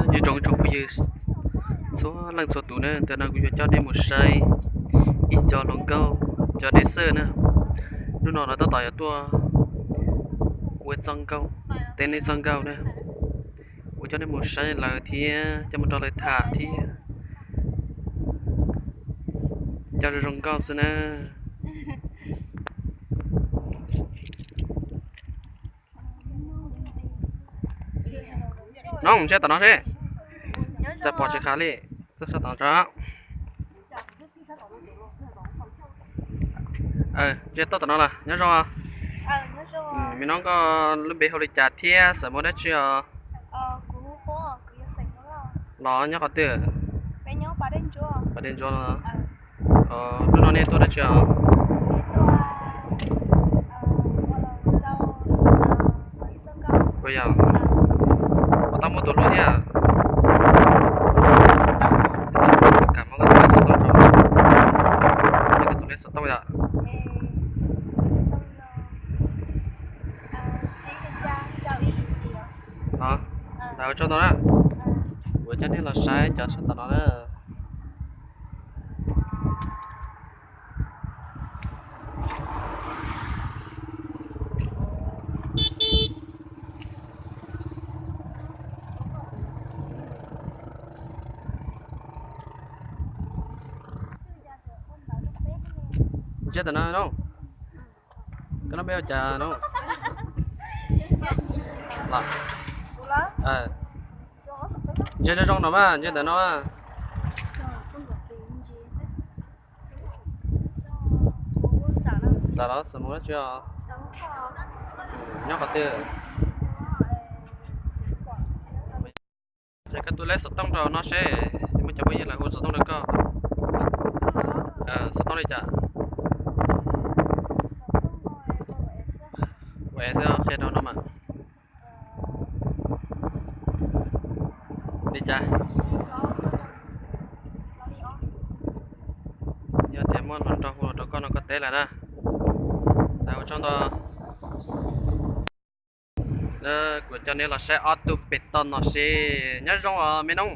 Nyob zoo ib tsoom phooj ywg txhua leej txhua tus na, ntawm no kuv yuav coj nej mus saib ib co hluas nkauj, cov dancer na. Hnub no lawv tab tom yuav tuaj ua txoj nkauj, teb nej txoj nkauj na. Kuv coj nej mus saib lawv thiab coj mus nrog lawv tham thiab coj zoo zoo nkauj xwb na. No, ntsia tom no seb, txawm pom tsis khav li, tuaj sab tom no tso. Ntsia tuaj tom no lawm, nyob zoo. Me noob, koj lub npe hu li cas thiab xeem Hmoob dab tsi os? Los nyob qhov twg? Pas Dej Ntsuab los. Hnub no nej tuaj dab tsi os? Puas yog, puas tau muaj tus hlub thiab? Kam muab koj tus lej xov tooj rau, koj tus lej xov tooj yom. Ntawd tso tau na, kuv coj nej los saib cov sab tom no na. Ntsia tom no no. Koj lub npe hu cas no? Ntsia zoo zoo no mas, ntsia ntawm no mas. Txawm los xeem Hmoob dab tsi os? Nyob qhov twg? Qhia koj tus lej xov tooj rau no seb, muaj cov phooj ywg lawv hu xov tooj rau koj. Xov tooj li cas? Ua es xwb, qhia rau no mas. Li cas? Yog tias muaj hluas nraug hu rau koj no koj teb lawm na. Ua tsaug ntau. Kuv coj nej los saib ob tug pem toj no seb. Nyob zoo os me noob.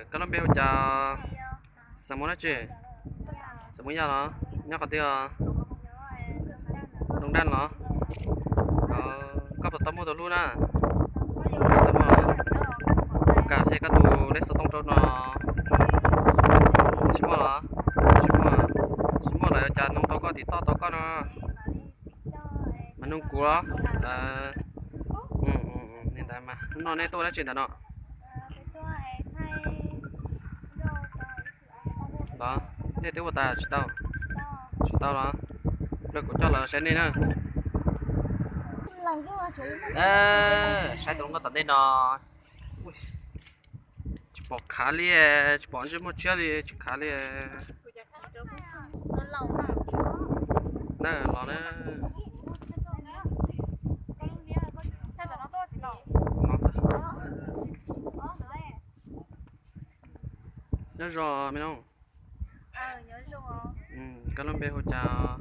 Koj lub npe hu cas? Xeem Hmoob dab tsi? Xeem Hmoob Yaj los? Nyob qhov twg os? Nroog Daj los? Koj puas tau muaj tus hlub na? Tsis tau muaj. Puas kam qhia koj tus lej xov tooj rau no? Tsis muaj los? Tsis muaj. Tsis muaj los cas nug tau koj tim toj tau koj no. Mas nug kuv los? Li ntawd mas hnub no nej tuaj dab tsi ntawm no? Los, nej twb ua tas tsis tau? Tsis tau los? Pliag kuv coj lawv saib nej na. Saib tus hluas nkauj tom ntej no. Tsis pom khav li, tsis pom ntsej muag tshiab li, tsis khav li. Na los na. Nyob zoo me noob. Koj lub npe hu cas?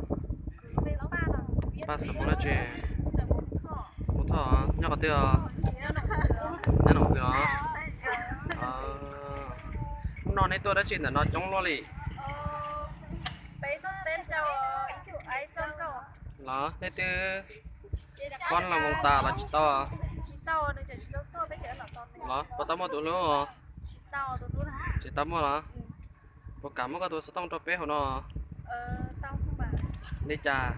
Paj Xeem Hmoob dab tsi? Hmoob Thoj. Nyob qhov twg os? Nyob Noom Kwm los? Hnub no neb tuaj dab tsi ntawm no coob luaj li? Los nej twb poob los mus tas los tsis tau? Los puas tau muaj tus hlub? Tsis tau muaj los? Puas kam muab koj tus xov tooj rau peb hauv no? Li cas?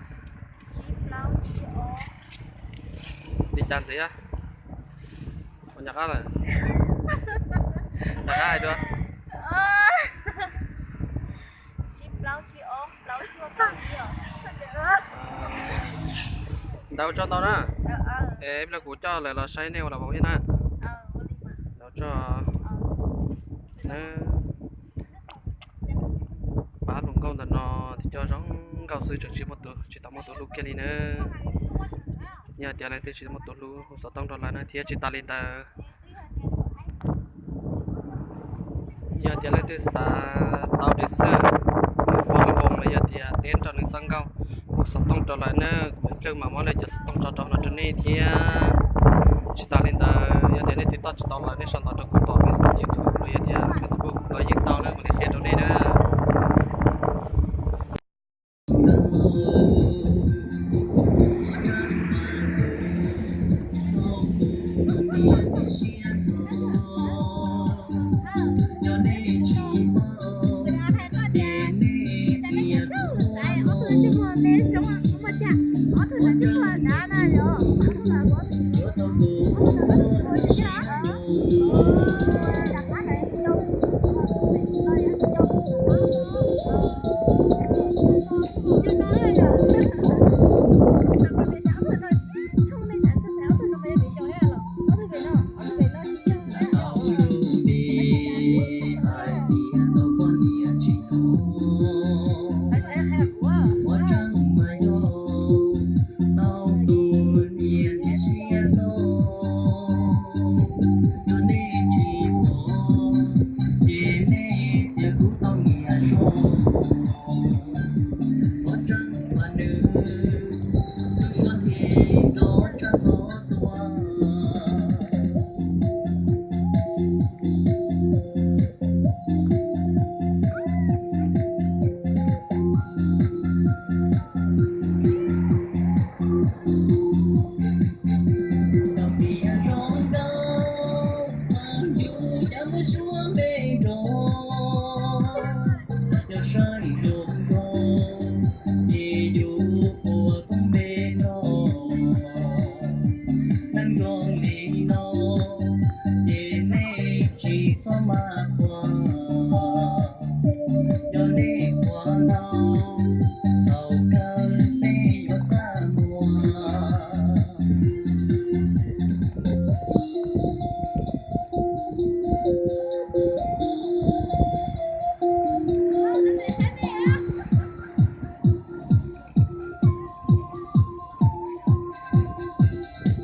Li cas ntxiv? Ua nyuam qab lawm. Rov qab hais dua. Ntawd ua tsaug ntau na. Es ib pliag kuv coj lawv los saib nej ua las vauv thiab na. Ntawd ua tsaug. Pab hluas nkauj ntawm no tib co zoo nkauj xwb tseem tsis muaj tus, tsis tau muaj tus hlub kiag li na. Yog tias leej twg tsis tau muaj tus hlub hu xov tooj rau lawv na, thiab tsis tas li ntawd, yog tias leej twg xav tau dancer, tus fo los los yog tias teb rau nws txoj nkauj, hu xov tooj rau lawv na, kuv mam ib pliag mam muab lawv cov xov tooj tso rau no rau nej thiab. Tsis tas li ntawd, yog Nej tiv toj tsis tau los nej sau ntawv rau kuv tom YouTube los yog tias Facebook los yeej tau na, kuv li qhia rau nej na.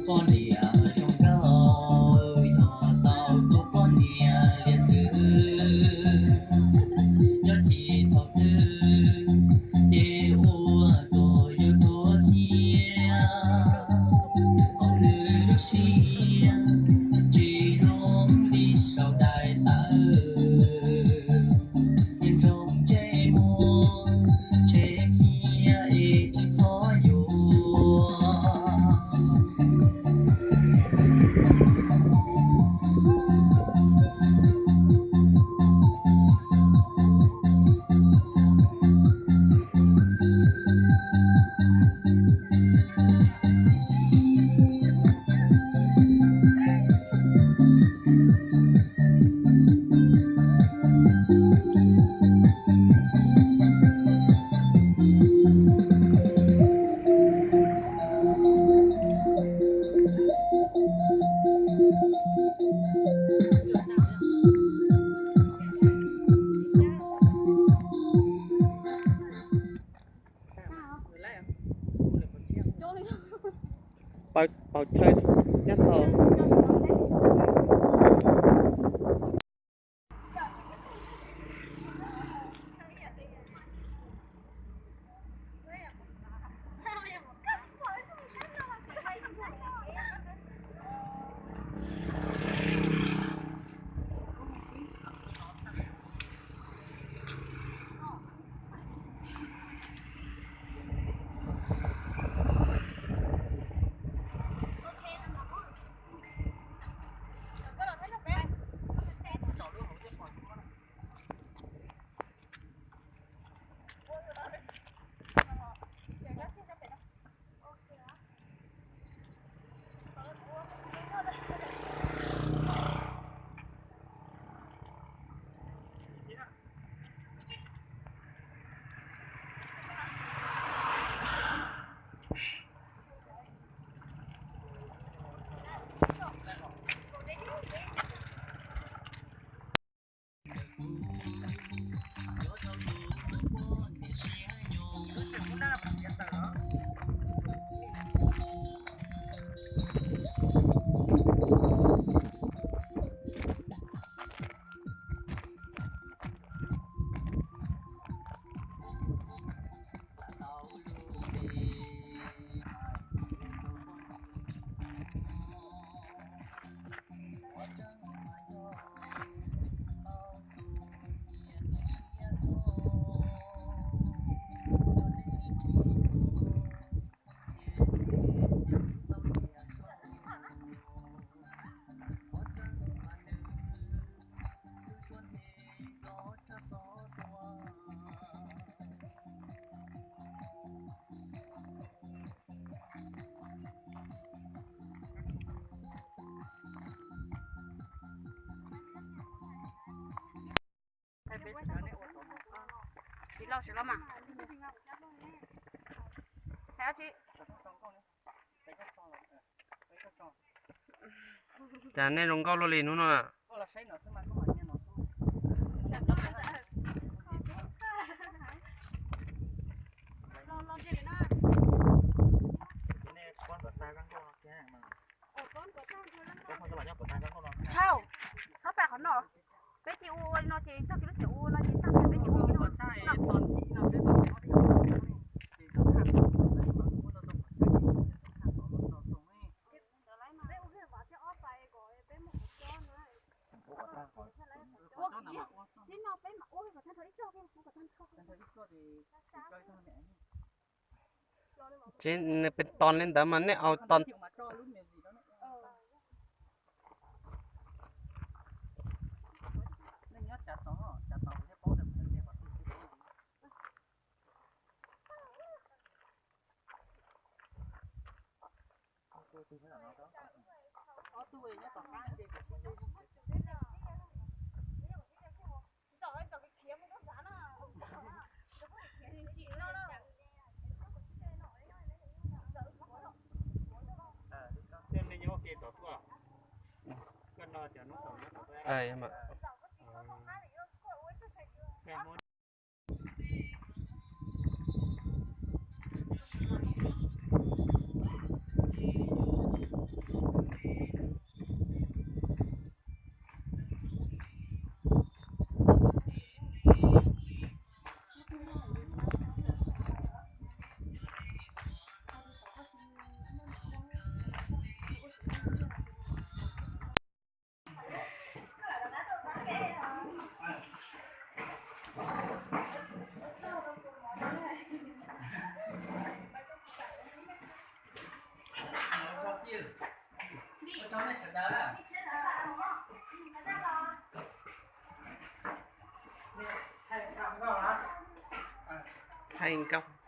Poj niam zoo nkauj yog tau tus poj niam liam txwv, nyob tsis thaum twg ces ua kom yus tuag thiab. Hauv nws lub siab tsis zoo li saum daim tawv, nyob ntsej muag tshev kiag es tsis txhob yuav. Paus chaw nyob tau. Tsis lauj, tsis lauj mas. Hais dab tsi? Cas nej zoo nkauj luaj li hnub no na? Txhob pais qhov no. Peb cia ua no ces txog kiag lub txim ua no ces tag, peb cia ua no. Tsev nws pes tos li ntawd mas nej au tos. Thaij nkauj.